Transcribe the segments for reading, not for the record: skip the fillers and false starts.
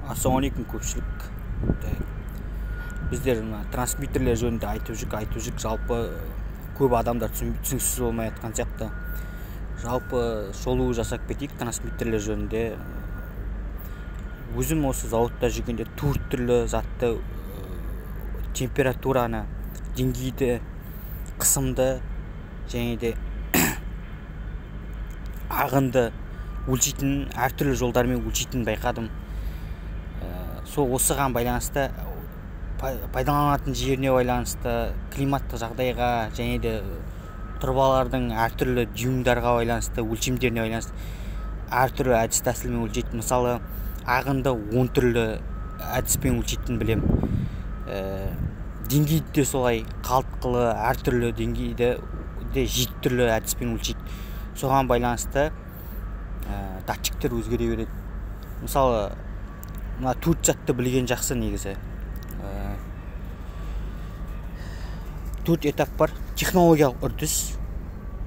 Ассалаумағалейкум көпшілік. Біздер мына трансмиттерлер жөнінде айтып жүрік, жалпы көп адамдар түсініксіз болмай жатқан сияқты. Жалпы шолу жасап кетейік трансмиттерлер жөнінде. Өзім осы зауытта жүргенде төрт түрлі затты, температураны, деңгейді, қысымды және де ағынды өлшейтін, әртүрлі жолдармен өлшейтінін байқадым. Сол осыған байланысты, пайдаланатын жеріне байланысты, климаттық жағдайға және де тұрбалардың әртүрлі дюймдарға байланысты, өлшемдеріне байланысты әртүрлі әдіс тәсілмен өлшейді. Мысалы, ағынды 10 түрлі әдіспен өлшейтінін білем. Деңгейді де солай, қалтқылы әртүрлі деңгейді де 7 түрлі әдіспен өлшейді. Соған байланысты датчиктер өзгере береді. Мысалы, мына төрт затты білген жақсы негізі. Төрт этап бар: технологиялық үрдіс,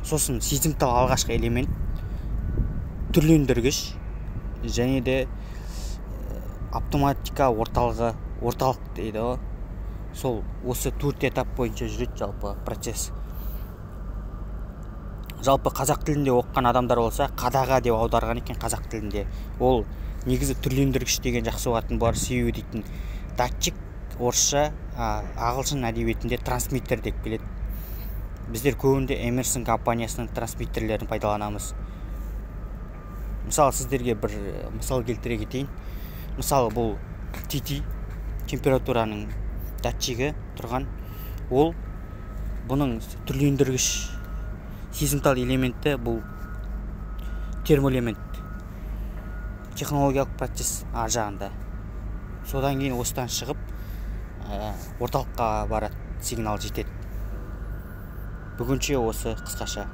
сосын сезімтал алғашқы элемент, түрлендіргіш және де автоматика орталығы, орталық дейді ғой. Сол осы төрт этап бойынша жүреді жалпы процесс. Жалпы қазақ тілінде оқыған адамдар болса, қадаға деп аударған екен қазақ тілінде. Ол негізі түрлендіргіш деген жақсы болатын болар, себебі дейтін датчик орысша, ағылшын әдебиетінде трансмиттер деп келеді. Біздер көбінде Emerson компаниясының трансмиттерлерін пайдаланамыз. Мысалы, сіздерге бір мысал келтіре кетейін. Мысалы, бұл TT температураның датчигі тұрған. Ол бұның түрлендіргіш сезімтал элементі, бұл термоэлемент. Технологиялық процесс ар жағында. Содан кейін осыдан шығып орталыққа барады, сигнал жетеді. Бүгінше осы қысқаша.